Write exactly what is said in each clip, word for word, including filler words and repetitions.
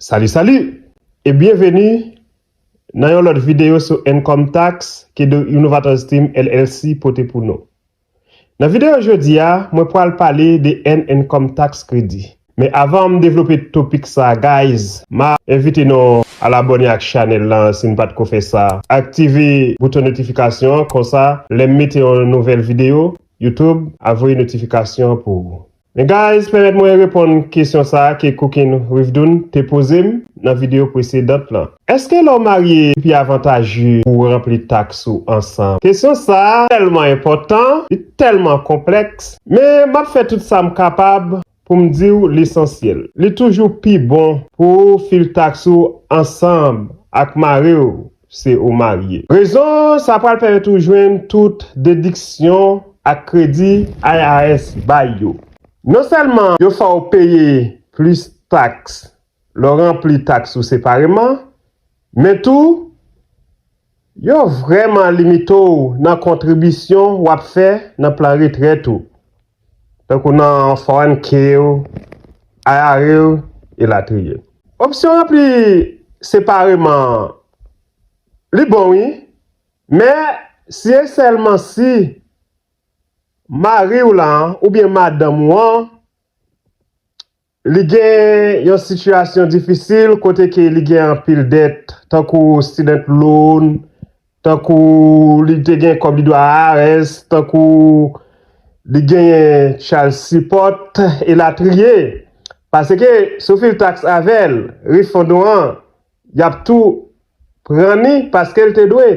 Salut, salut! E byenveni nan yon lòt videyo sou Income Tax ke The Innovators Team L L C pote pou nou. Nan videyo jodi a, mwen pral pale de Earned Income Tax Credit. Men avan m devlope topik sa, guys, m a envite nou al abòne ak chanèl lan si n pa t ko fè sa. Aktive bouton notifikasyon an, konsa, lè m mete yon nouvèl videyo, YouTube a voye notifikasyon an pou ou. Men guys, pèmèt mwen reponn kesyon sa a ke Cooking with Dune te poze m nan videyo presedant lan. Èske lè w marye, li pi avantaje pou w ranpli taks ou ansanm? Kesyon sa a tèlman enpòtan, li tèlman konplèks, men m ap fè tout sa m kapab pou m di w lesansyèl. Li toujou pi bon pou w fil taks ou ansanm ak mari w si ou marye. Rezon sa pral pèmèt ou jwenn tout dediksyon ak kredi I R S bay yo. Non sèlman yo fè w peye plis taks lè w ranpli taks ou separeman, men tou, yo vrèman limite w nan kontribisyon w ap fè nan plan retrèt ou, tankou nan four one K w, I R A w, elatriye. Opsyon ranpli separeman, li bon wi, men si e sèlman si mari w lan oubyen madanm ou an, li gen yon sitiyasyon difisil kote ke li gen anpil dèt, tankou student loan, tankou li te gen kòb li dwe I R S, tankou li genyen child support, elatriye. Paske si w fil taks avè l, refund ou an, y ap tou pran ni paske l te dwe.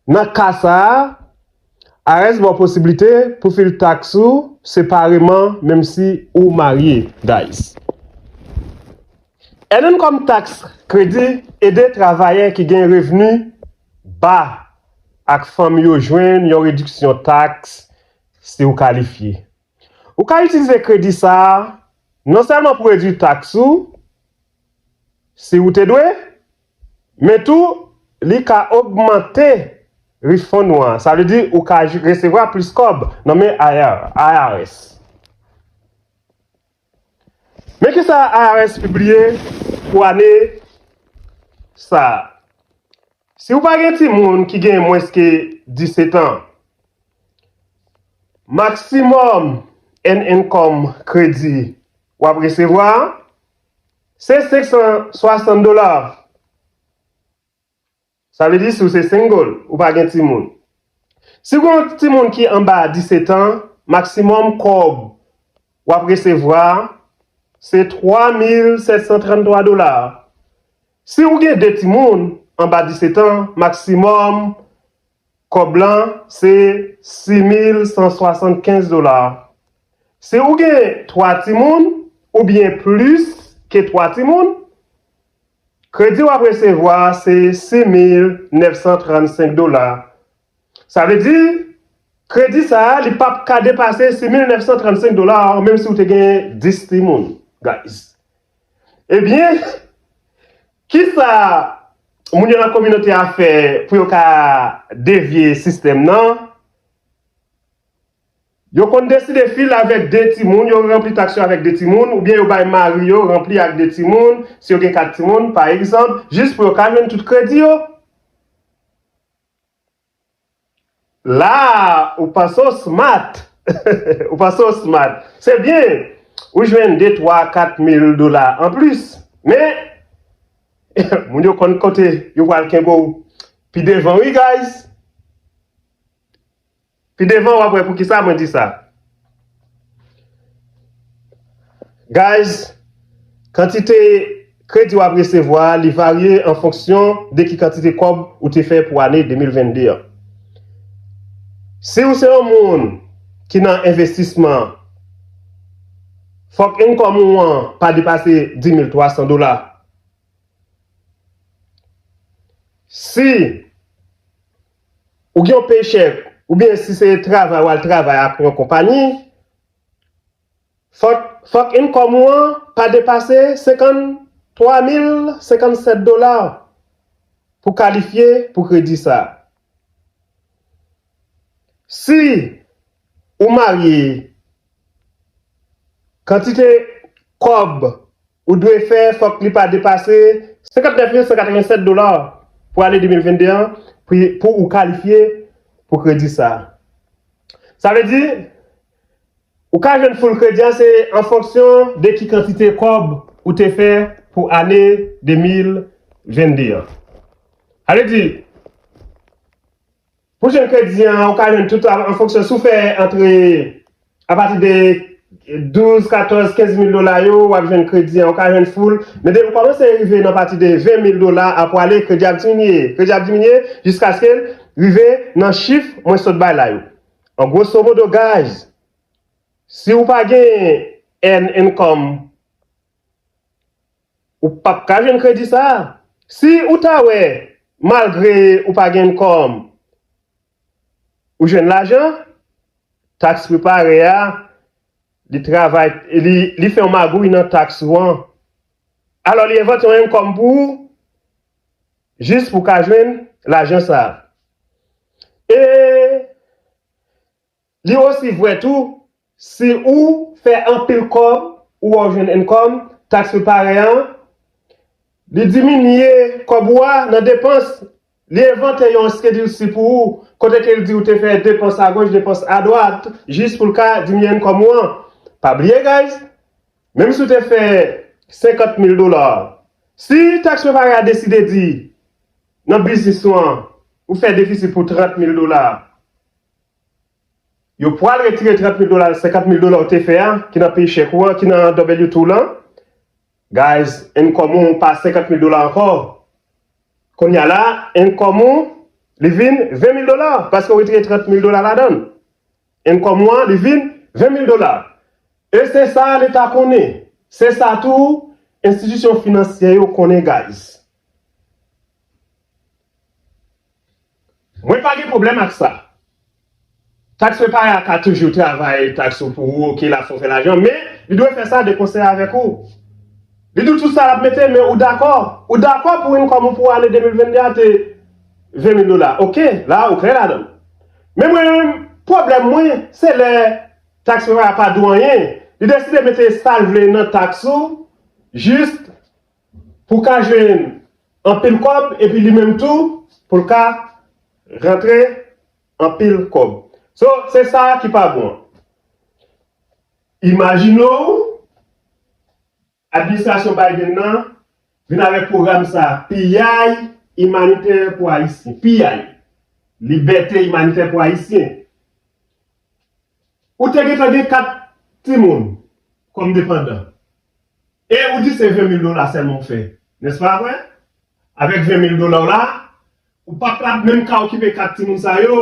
Nan ka sa a, I R S ba w posiblite pou fil taks ou separeman, menm si ou marye, guys. Earned Income Tax Credit ede travayè ki gen revni ba ak fanmi yo jwenn yon rediksyon taks si w kalifye. Ou ka itilize kredi sa a non sèlman pou redui taks ou, si ou te dwe, men tou li ka ogmante refund ou an. Sa vle di ou ka j- resevwa plis kòb nan men I R, I R S. Men kisa I R S pibliye pou ane sa a. Si ou pa gen timoun ki gen mwens ke disèt an, maksimòm Earned Income Credit w ap resevwa se senk san swasant dola. Sa vle di si w se single, ou pa gen timoun. Si w gen yon timoun ki anba disèt an, maksimòm kòb w ap resevwa se twa mil sèt san tranntwa dola. Si ou gen de timoun anba disèt an, maksimòm kòb lan se sis mil san swasannkenz dola. Si ou gen twa timoun oubyen plis ke twa timoun, kredi w ap resevwa se sis mil nèf san trannsenk dola. Sa vle di, kredi sa a, li p ap ka depase sis mil nèf san trannsenk dola, menm si w te gen dis timoun, guys. Ebyen, kisa moun yo nan kominote a fè pou yo ka devye sistèm nan? Yo konn deside fil avèk de timoun, yo ranpli taks yo avèk de timoun, oubyen yo bay mari yo ranpli ak de timoun, si yo gen kat timoun, pa egzanp, jis pou yo ka jwenn tout kredi yo. La, ou panse w smart. Ou panse w smart. Se byen, ou jwenn de, twa, kat mil dola anplis. Men, moun yo konn kote yo pral kenbe w pi devan, wi, guys. Pi devan, w ap wè poukisa mwen di sa. Guys, kantite kredi w ap resevwa, li varye an fonksyon de ki kantite kòb ou te fè pou ane de mil vennde an. Si w se yon moun ki nan envestisman, fòk income ou an pa depase dis mil twa san dola. Si ou gen yon paycheck, oubyen si se travay w al travay ak yon konpayi, fòk, fòk income ou an pa depase senkanntwa mil senkannsèt dola pou kalifye pou kredi sa. Si ou marye, kantite kòb ou dwe fè, fòk li pa depase senkant nèf mil san katrevennsèt dola pou ane de mil venn de an, pou, pou ou kalifye pou kredi sa. Sa vle di, ou ka jwenn full kredi an, se an fonksyon de ki kantite kòb ou te fè pou ane de mil venn de an. Sa vle di, pou jwenn kredi an, ou ka jwenn tout an, an fonksyon si w fè antre apati de douz, katòz, kenz mil dola yo, w ap jwenn kredi an, ou ka jwenn full. Men depi w kòmanse rive nan pati de ven mil dola a pwale, kredi ap diminye, kredi ap diminye jiskaske l rive nan chif mwen sot bay la yo. An gwoso modo, guys, si w pa gen earn income, ou p ap ka jwenn kredi sa a. Si ou ta wè, malgre ou pa gen income, ou jwenn lajan, tax preparer a, li travay, li, li fè yon magouy nan tax ou an. Alò, li envante yon income pou ou, jis pou w ka jwenn lajan sa a. E li osi vrè tou, si ou fè anpil kòb, ou wè w jwenn income, tax preparer an, li diminye kòb ou a nan depans. Li envante yon Schedule C pou ou, kote ke l di ou te fè depans agoch, depans adwat, jis pou l ka diminye income ou an. Pa bliye, guys, menm si w te fè senkant mil dola, si tax preparer a deside di, nan biznis ou an, ou fè defisi pou trant mil dola, yo pral retire trant mil dola, senkant mil dola ou te fè a, ki nan paycheck ou an, ki nan W two lan. Guys, income ou pa senkant mil dola ankò. Kounye a la, income ou, li vin ven mil dola, paske ou retire trant mil dola ladan l. Income ou an, li vin ven mil dola. E se sa Leta konnen. Se sa tou enstitisyon finansyè yo konnen, guys. Mwen pa gen pwoblèm ak sa. Tax preparer a ka toujou travay tax ou pou ou, oke, l ap fè w fè lajan, men li dwe fè sa de konsè avèk ou. Li di w tout sa l ap mete, men ou dakò. Ou dakò pou income ou pou ane de mil venn de a te ven mil dola. Oke, la ou klè ladan l. Men mwen menm, pwoblèm mwen, se lè tax preparer a pa di w anyen. Li deside mete sa l vle nan tax ou, jis pou w ka jwenn anpil kòb, epi li menm tou, pou l ka rantre anpil kòb. So, se sa ki pa bon an. Imajine w, administrasyon Biden nan vin avèk pwogram sa, piyay imanitè pou Ayisyen. Piyay. Libète imanitè pou Ayisyen. Ou te gentan gen kat timoun kòm depandan. E ou di se ven mil dola sèlman w fè. Nèspa vre? Avèk ven mil dola w la, ou p ap la menm ka okipe kat timoun sa yo.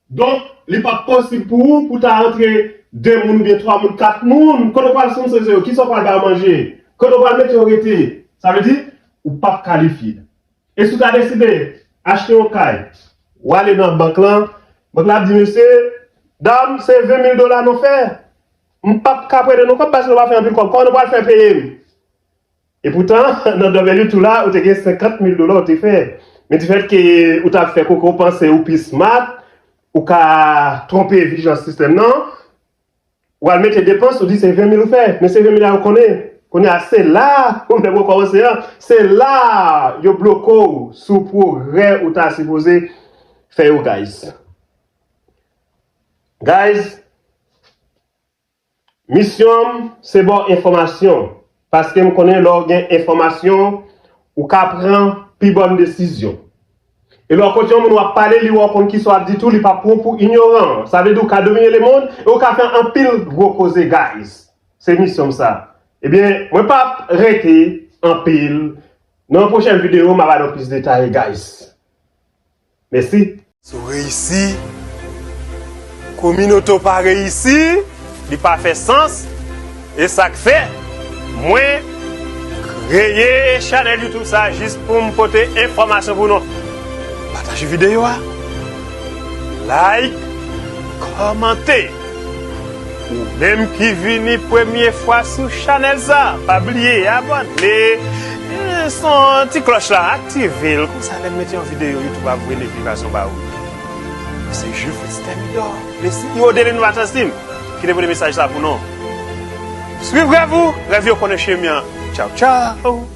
Donk, li p ap posib pou ou pou ta rantre de moun oubyen twa moun, kat moun. Kote w pral sponsorize yo? Kisa w pral ba yo manje? Kote w pral mete yo rete? Sa vle di, ou p ap kalifye. E si w ta deside achte yon kay, w ale nan bank lan, bank la ap di, mesye, dam, se ven mil dola nou fè. M p ap ka prete nou kòb paske nou pa fè anpil kòb. Kòman nou pral fè peye m? Epoutan, nan W two la, ou te gen senkant mil dola ou te fè. Men difèt ke ou t ap fè koko, ou panse ou pi smart, ou ka twonpe vijilans sistèm nan, w al mete depans, ou di se ven mil ou fè. Men se ven mil la yo konnen. Kounye a, se la pwoblèm yo kòmanse an. Se la yo bloke w sou pwogrè ou ta sipoze fè yo, guys. Guys, misyon m, se ba w enfòmasyon. Paske m konnen lè w gen enfòmasyon, ou ka pran pi bòn desizyon. E lè w kote yon moun w ap pale, li wè w konn kisa w ap di tou, li p ap pran w pou inyoran. Sa vle di w ka domine lemonn e w ka fè anpil gwo koze, guys. Se misyon m sa. Ebyen, mwen p ap rete anpil. Nan yon pwochèn videyo, m a ba nou plis detay, guys. Mèsi. Si w reyisi, kominote w pa reyisi, li pa fè sans. E sa k fè, mwen kreye chanèl YouTube sa jis pou m pote enfòmasyon pou nou. Pataje videyo a, like, kòmante. Ou menm ki vini premye fwa sou chanèl sa, pa bliye abòne, eh, son ti klòch la, aktive l, konsa lè m mete yon videyo, YouTube ap voye notifikasyon ba ou. Se Jules Fritz Thermidor, le CEO de Lenovators Team, ki te pote mesaj sa pou nou. Swiv rèv ou, rèv yo konnen chemen an. Tchaw, tchaw.